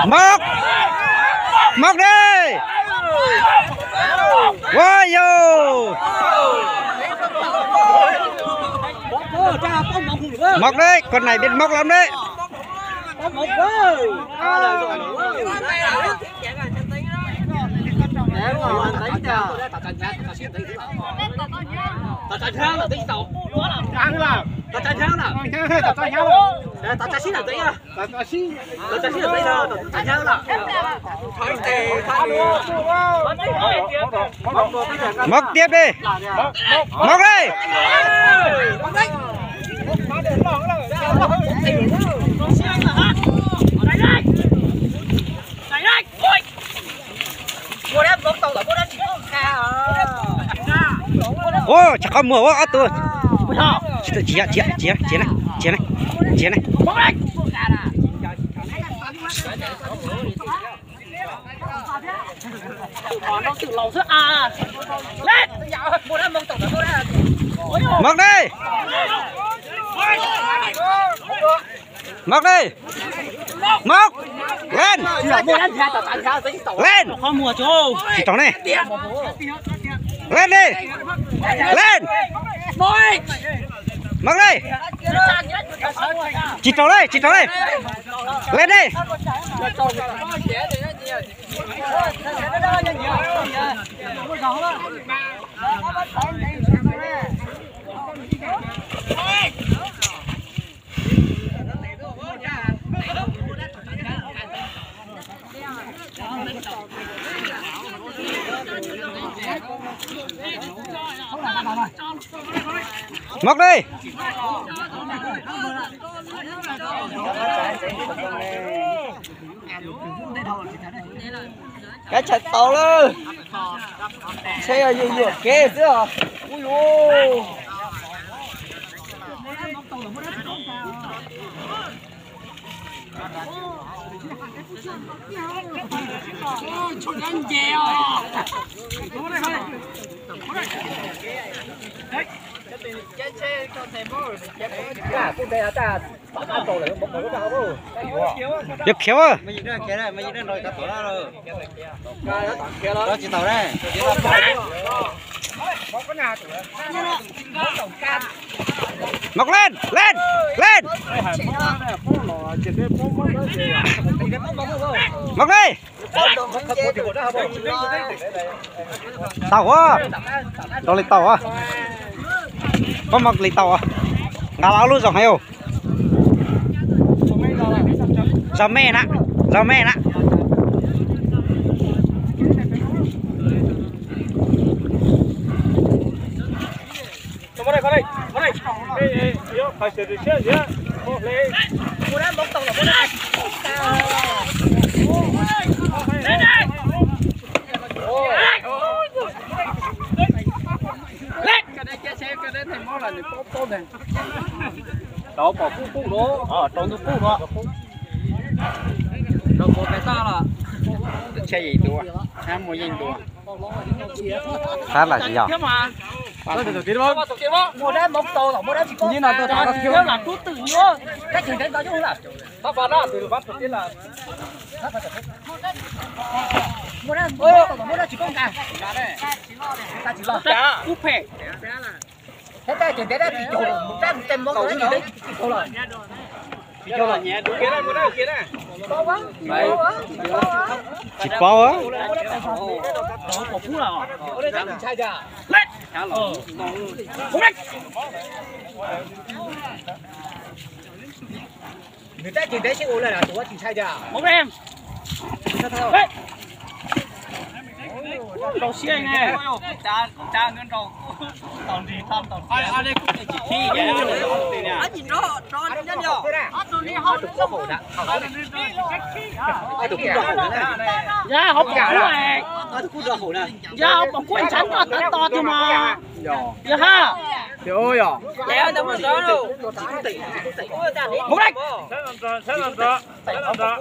Mog, mog li. Ua yau. Mog li, con này biết mog lắm đấy. Mog tiếp đi. Mog đi. Ua, tsam qhov muag ua ob tug. Tsis tau, tsis yog, tsis yog, tsis yog, tsis yog na, tsis yog na, tsis yog na. Mog li. Mog li. Mog. Lên. Lên. Tsis raug ne. Lên đi. Lên. Mog li. Tsis raug li, tsis raug li. Lên đi. Mog li. Kav tsij tau lawm. Ntshe yog yuam yuam kev xwb os. Ui, Khiav, khiav. Mog lên, lên, lên. Mog li. Tau a. Tau li tau a. Pab Mog li tau a. Nqa los lub zoo heev. Zog me na, zog me na. Rau pom pub pub no, rau ntu pub no. Rau pom pem toj los. Tsheb yeej dua, hab muaj yeej dua. Tab lam tsis yog. Tsis paub. Nws tab ceg ntev sib ua lawm, tus ua tsis ntshai tiag. Rau siab ne. Yog hauv pom kuj, yog hauv pom kuj ntshav noj tav tos tiag mas. Yog ha. Mus dai.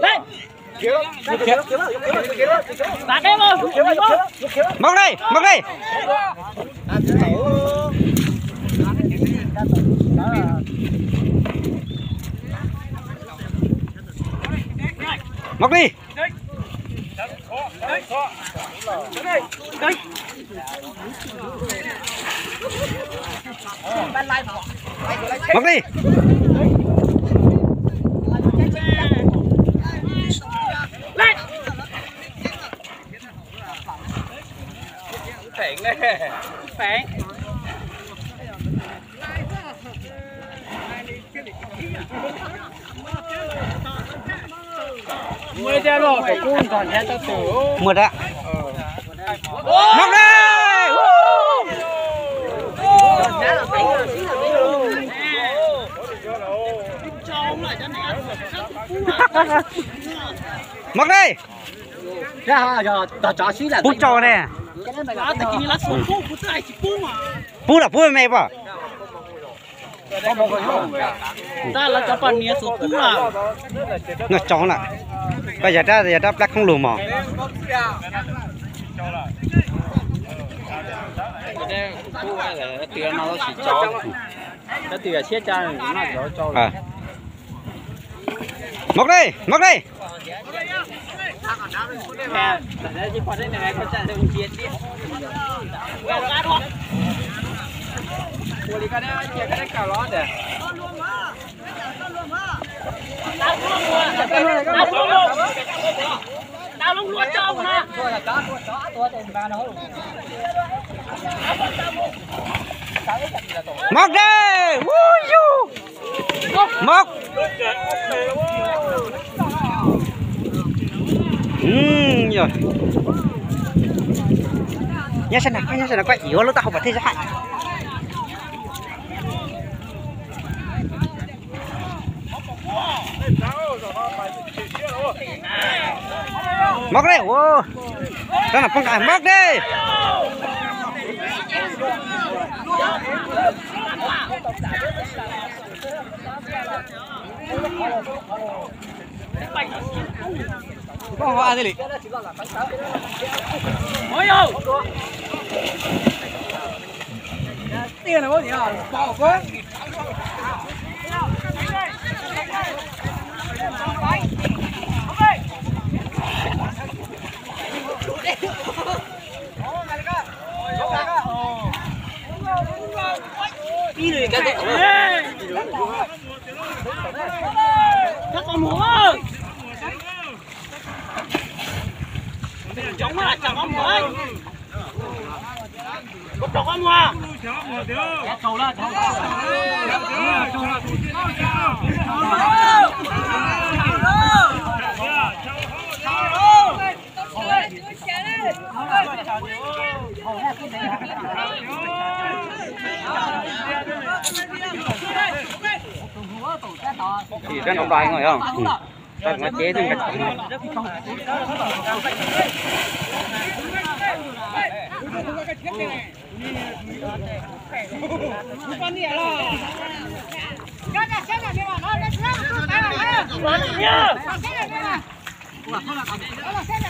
Dai. Mog dai, mog dai. Mog dai. Mog dai. Muaj dab. Mog dai. Mog dai. Pub tsau ne. Pub los pub me pom. Noj tsau lawm. Koj yog dab, yog dab plab khoob lug mog. Mog dai, mog dai. Mog dai, woo yoo. Mog. Nyob sab nraud, nyob sab nraud, kuj yuav lub taub hau pom thiab sab hais. Mog dai, ua, rov no poob nqa mog dai.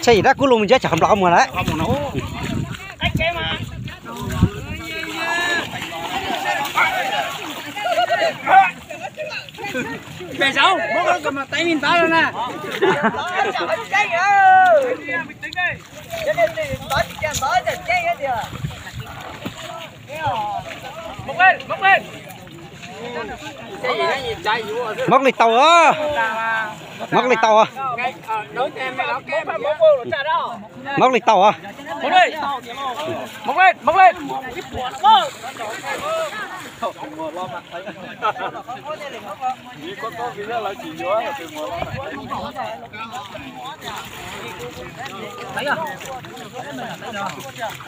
Saib yim dab kub lug mus ntsia tsam qhov nplog qhov muag lawm. Pem saud, muab koj mas teeb li ntawd na. Mob li tau, mob li tau, mob li tau.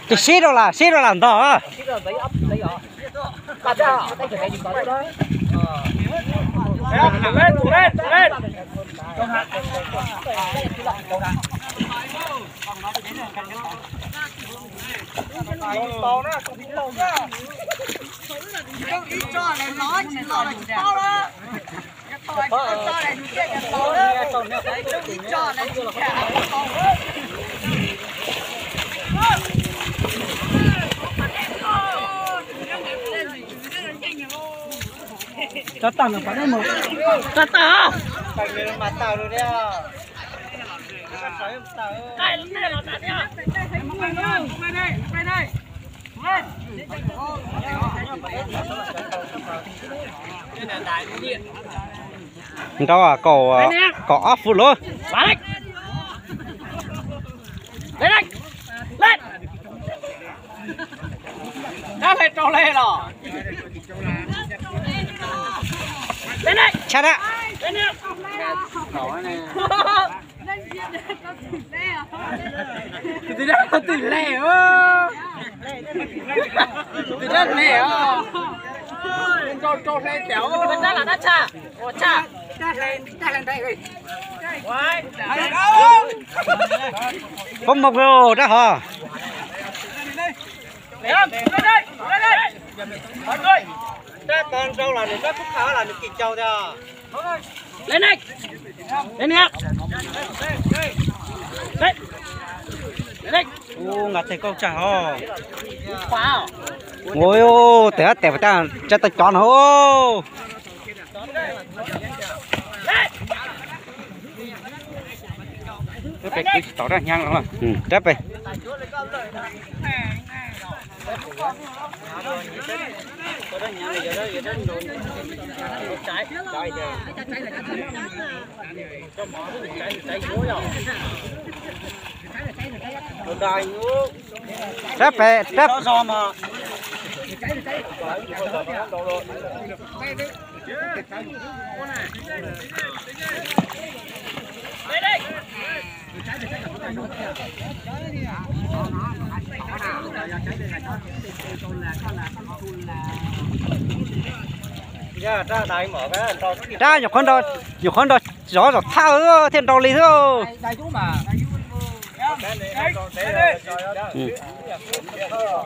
Ces sib rau lam sib rau lam ntog. Tso tag no, tso tag. Nrau kaum, kaum ob fuv lawm. Tshaj na. Tus dab twm le, tus dab le os, nrau rau hle tiag. Pab moo dab hov. Dab tod nrau los nws dab kub qha los nws kis cau tiag. Ua nqa tes kauj tsag hov. Ua tes tes tas tsab tau cov no. Rab pem kwv tsis tau rab hnyav no. Rab pem. Rab pem, rab. Rab nyuam qhuav nrau, nyuam qhuav nrau zov zom thawj thiaj nrau li xwb.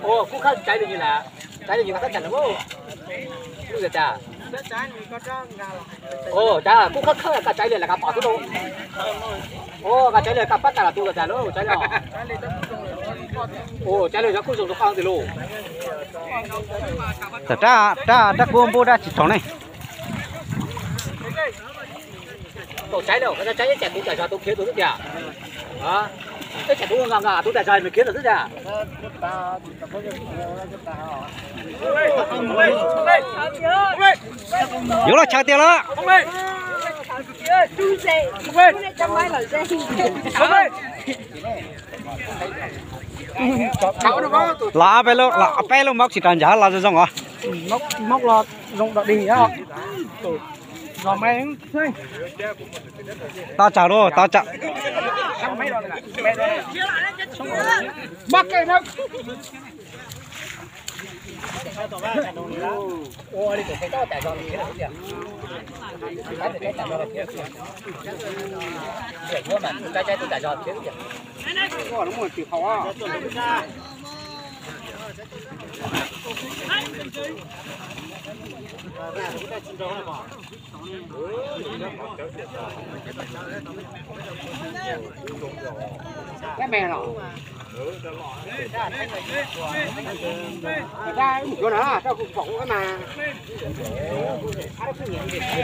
Ua cas kuj khawb khawb, koj tsaib li lawm koj pom xwb lauj. Ua koj tsaib li koj pab tag los tu los cas lauj, tsaib li. Ua tsaib li, kuj zoo rau koj ntxiv lauj. Rab, rab, rab kub npub dab tsis tsaug ne. Tau tsaib li, koj tsaib ib tsam tu tas zog tu khiav tus xwb tiag. Ib tsam tu nqa nqa tu tas zog nws khiav tus xwb tiag. Yuav los chaw tiag los. Los peb lub, los peb lub mok tsis rau ntshav los zoo zoo os. Mok los zoo dog dig. Tau tsawg lauj, tau tsawg.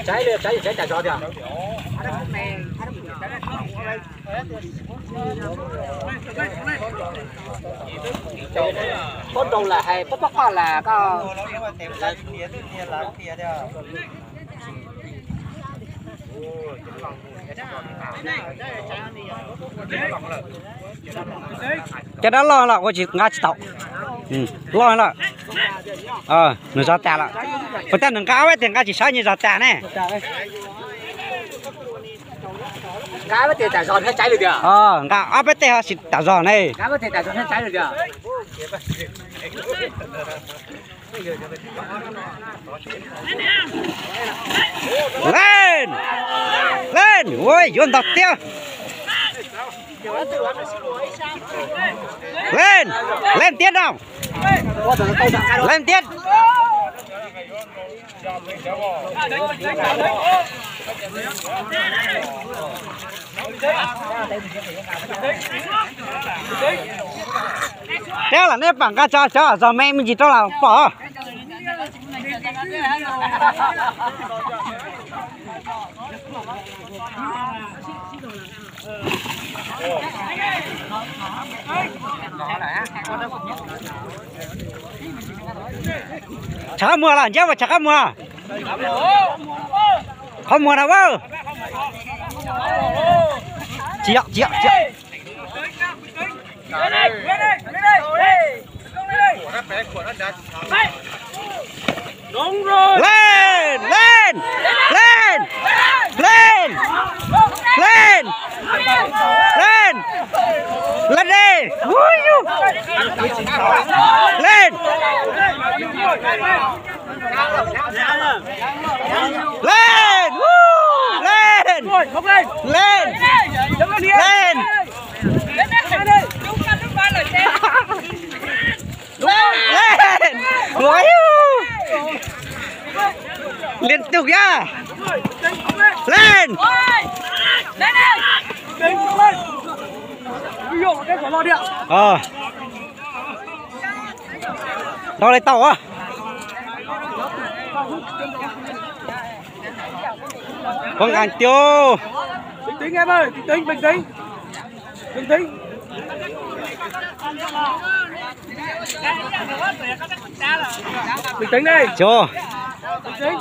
Tsaib li, tsaib li, tsaib tas zog tiag. Pob nrau lawm hais pob pob qoj lawm koj. Cov dab loj lawm ua tsis nqa tsis tau. Loj lawm. Nws zog tas lawm. Puas tas nws nqa ob peb teg nqa tsis sawv nyias zog tas ne? Nqa ob peb teg ho tsis tas zog ne. Leej, leej, ua yuav ntog tiag. Leej, leej tiag no. Leej tiag. Rab lam nej pam nqa tso cov zog me me ntsis rau lam pom. Tshav qab muag los nceb uas tshav qab muag. Qhov muag na. Tsis yog, tsis yog, tsis yog. Leej, leej, leej, leej, leej, leej, leej, leej, leej, leej, leej, leej, leej. Leej, leej. Ua, liên tục ya. Leej. Tau li tau a. Poob nqa tiag. Bình tĩnh em ơi, bình tĩnh, bình tĩnh. Bình tĩnh. Bình tĩnh đi. Cov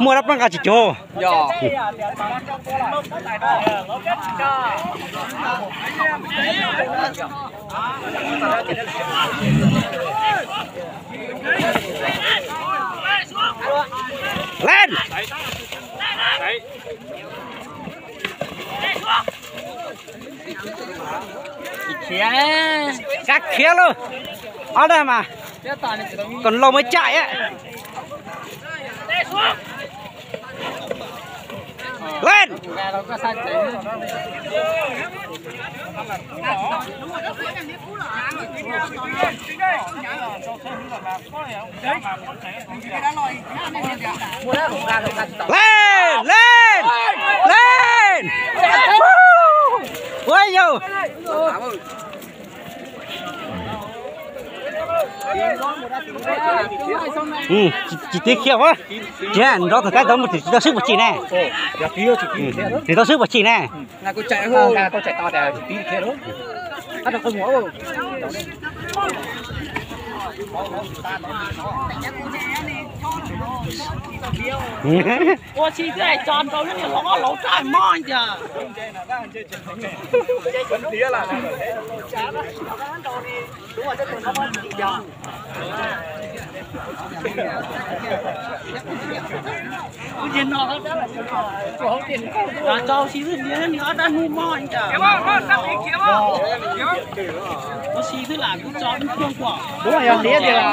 muaj dab poob nqa tsis cov. Leej. Kab khiav lauj. Ob dag mas kom laus muaj cai. Leej. Leej, leej, leej. Ua yau. Tsis tiv khiav ua. Tsis nrov tawm tab tau mus tsis tau swb puas tsis ne. Tsis tau swb puas tsis ne. Ua si twb hais tso rau lub niag hlob laus tsaib mob tiag. Tso si twb hliv ob rab hnub mob cas. Ua si twb lam kuv tso ib tug kuam. Yog hliv tiag,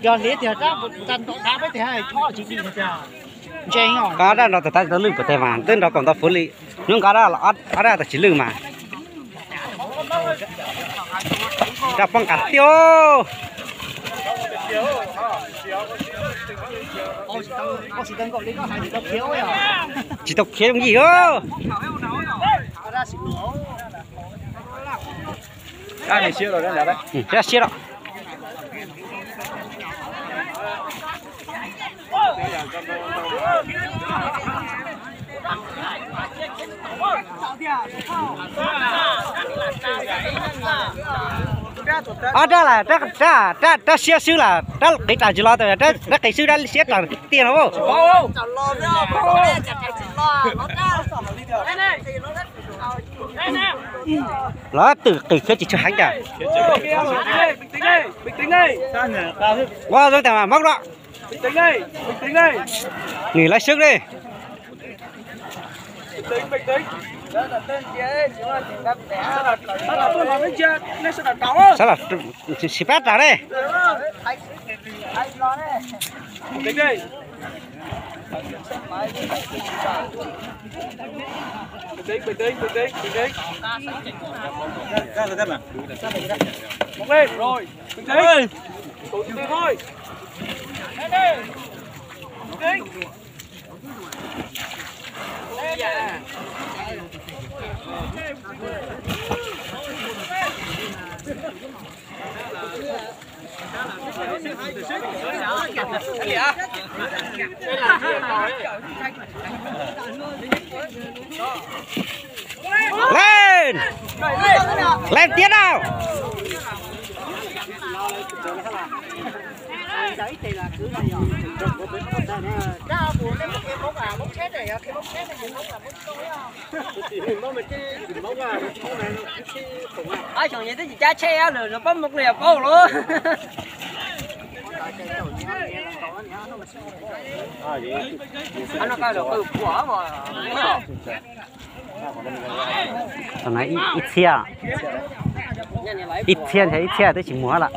yog hliv tiag rab, rab peb tiag chob tsis dim tiag. Nqa dab nrov tawm tab tsis tau lwj puas teg mas twb nrov kom ntau fwv li. Hnub nqa dab los ob dab tawm tsis lwj mas. Dab poob nqa tiag. Tsis tau khiav yooj yim. Dab siab los. Ob rab las, rab siab swb las, rab qiv ras tsis los, rab qiv swb rab siab ras tiag no. Los twm qis khiav tsis tshua heev cas. Ua zoo tas mas mog los. Nws lawv swb li. Sawv daws tsis pab ras li. Lên! Lên tiếp nào! Ob xyoo twb tsis cab tsheb lawm, pab mus li paub lawm. Ib txhia, ib txhia, ib txhia twb tsis muag lawm.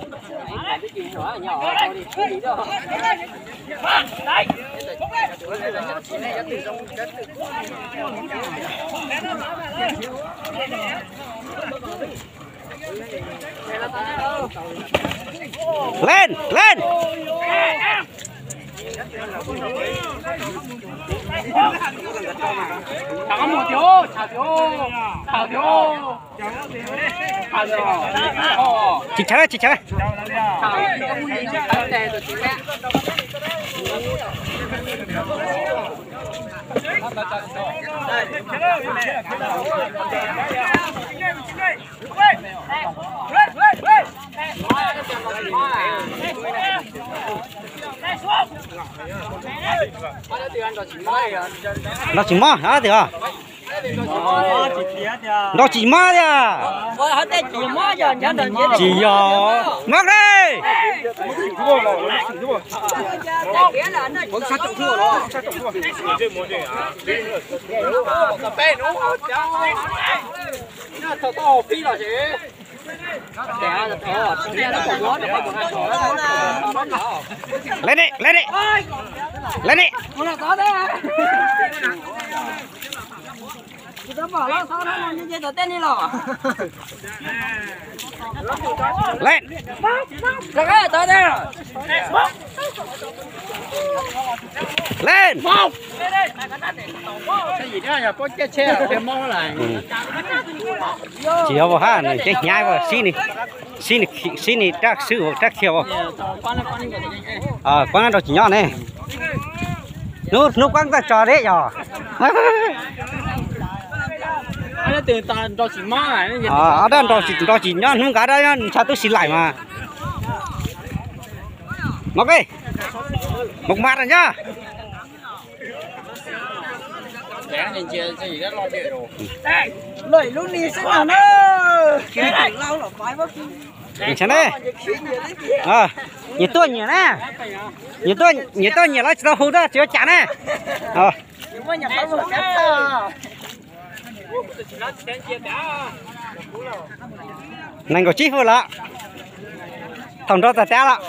Lên, lên. Tsis chaw, tsis chaw. Nrau tsis mob hab tias. Nrau tsis mob tiag. Tsis yog. Mob li. Lên đi, lên đi. Lên đi. Lên. Lên. Tsis yog vau hab, nws ceb hnyav, sib nws, sib nws rab xwb, rab khiav. Kuab nrau tsis nyob ne. Hnub, hnub kuab txawj tso deb yog. Ob dab nrau tsis nyob hnub nkav dab ntsha tub si laim mas. Mog, mog mas rau nyob. Nyias tuaj nyias na. Nyias tuaj nyias los tsis tau hu tuaj tsis ua cas na. Nees nkaum tsib hwj lawm. Thaum nrau tag tab lawm.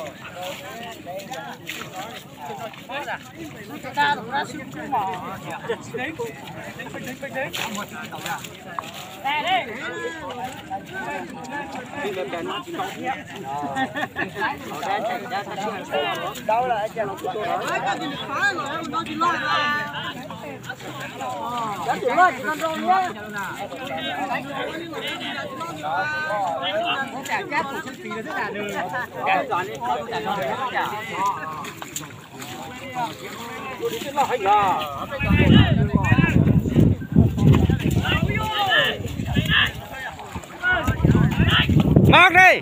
Mog li.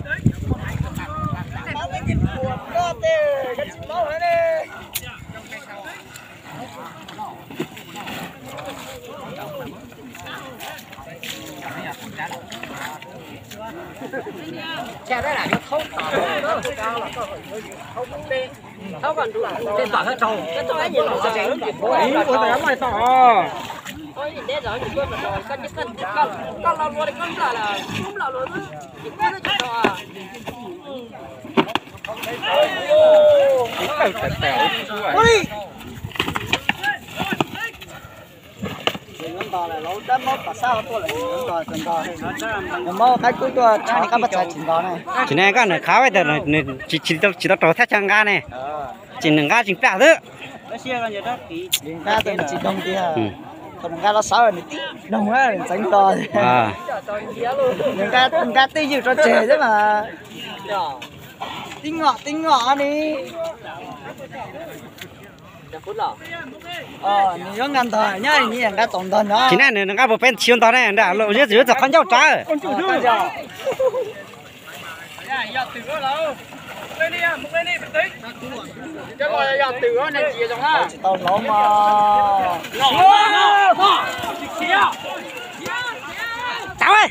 Muab qaib kub tuaj tshov qab pab txhais tsis nto na. Tsis ne, koj nws qhab tsis tau raug thaj chaw nqa ne. Tsis nws nqa tsis plam xwb. Nqa tsis doog tiag. Thaum nws nqa los sawv nws tib doog ntxeev to. Nws nqa twj ywm rau tseg xwb mas. Tib ngom tib ngom ni. Nws yuav nqa ntog nyob, nws nqa txaus ntog nyob. Tsis ne, nws nqa puas peb tsis ua ntog ne, nram lawm yuav txog qhov ncauj rawv. Tsis tau hlauv mog. Tau.